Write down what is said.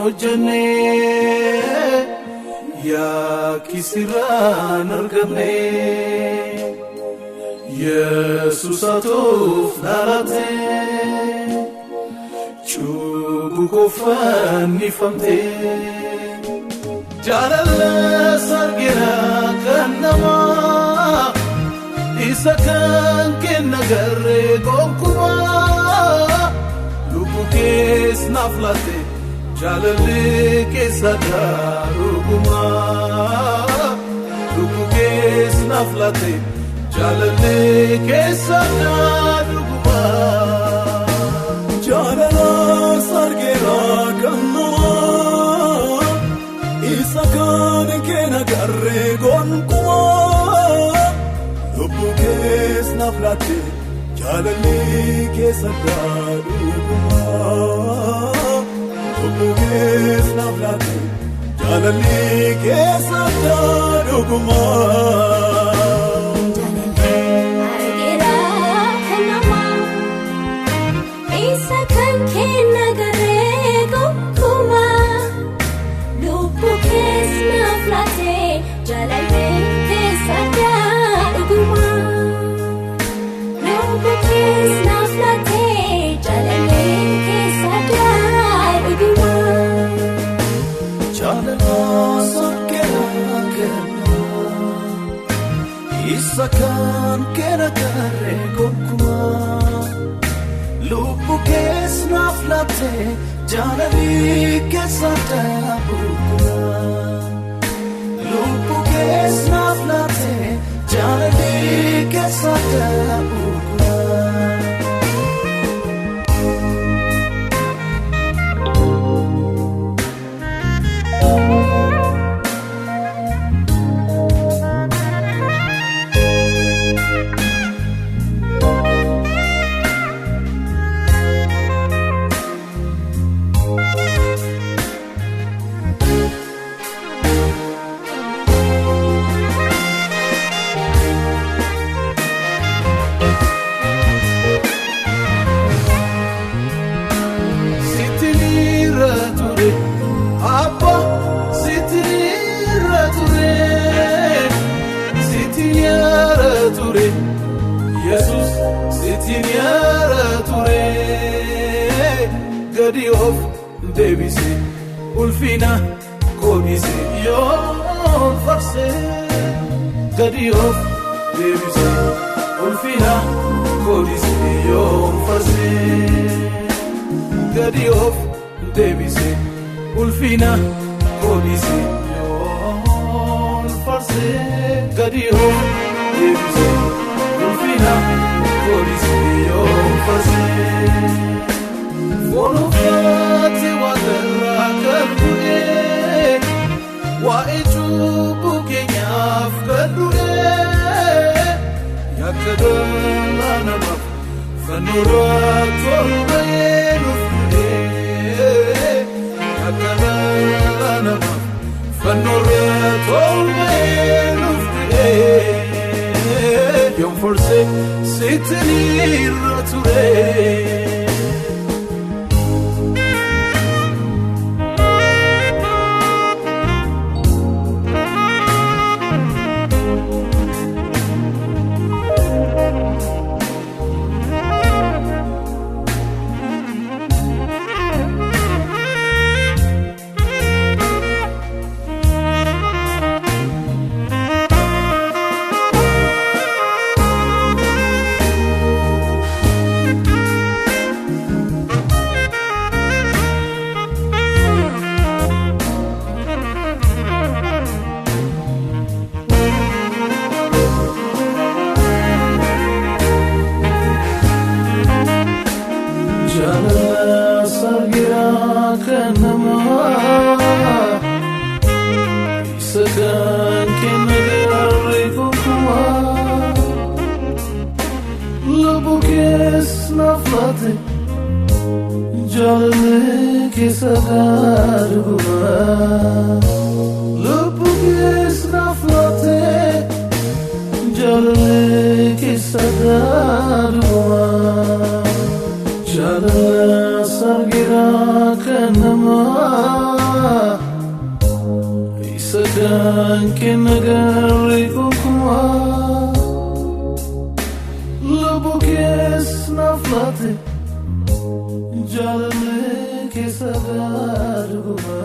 hojjenne yakki sirraan argamne Yesuus atuuf dhalatte cubbuu koo fannifamte jaalala sargira kan namaa isa kan kenna garee gonkumaa lubbuu kees naaf laatte jaalalli keessa dhuguma lubbuu kees naaf laatte jaalalli keessa dhuguma. Jaalala sargira kan namaa isa kan kenna garee gonkumaa lubbuu kees naaf laatte jaalalli keessa dhuguma lubbuu kees naaf laatte jaalalli keessa dhuguma. Isa kan kenna garee gonkumaa lubbuu kees naaf laatte jaalalli keessa dhuguma lubbuu kees naaf laatte jaalalli keessa dhuguma. Jaalala sargira kenna isa kan kenna garee gonkumaa. Lubbuu kees naaf laatte jaalalli keessa dhuguma. Lubbuu kees naaf laatte jaalalli keessa dhuguma. Yesus sitti nyaara ture gadi of deebise ulfina koodhise yoon farse gadi of deebise ulfina koodhise yoon farse gadi of deebise ulfina koodhise yoon farse gadi of deebise. Ulfina koodhise yoon farse. Foon uffatee waaqarraa kan bu'ee waa'ee cubbuu keenyaaf kan du'ee yakka dhala namaaf fannoorraa tolba'ee nuuf du'ee yakka dhala namaaf fannoorraa tolba'ee nuuf du'ee. Yoon forse sitti nirra ture. Jaalala sargira kan namaa isa kan kenna garee gonkumaa lubbuu kees naaf laatte jaalalli keessa dhuguma lubbuu kees naaf laatte jaalalli keessa dhuguma. Jaalala argira kan namaa. Isa kan kenna garee gonkumaa. Lubbuu keessa naaf laatte jaalallee keessa dhuguma.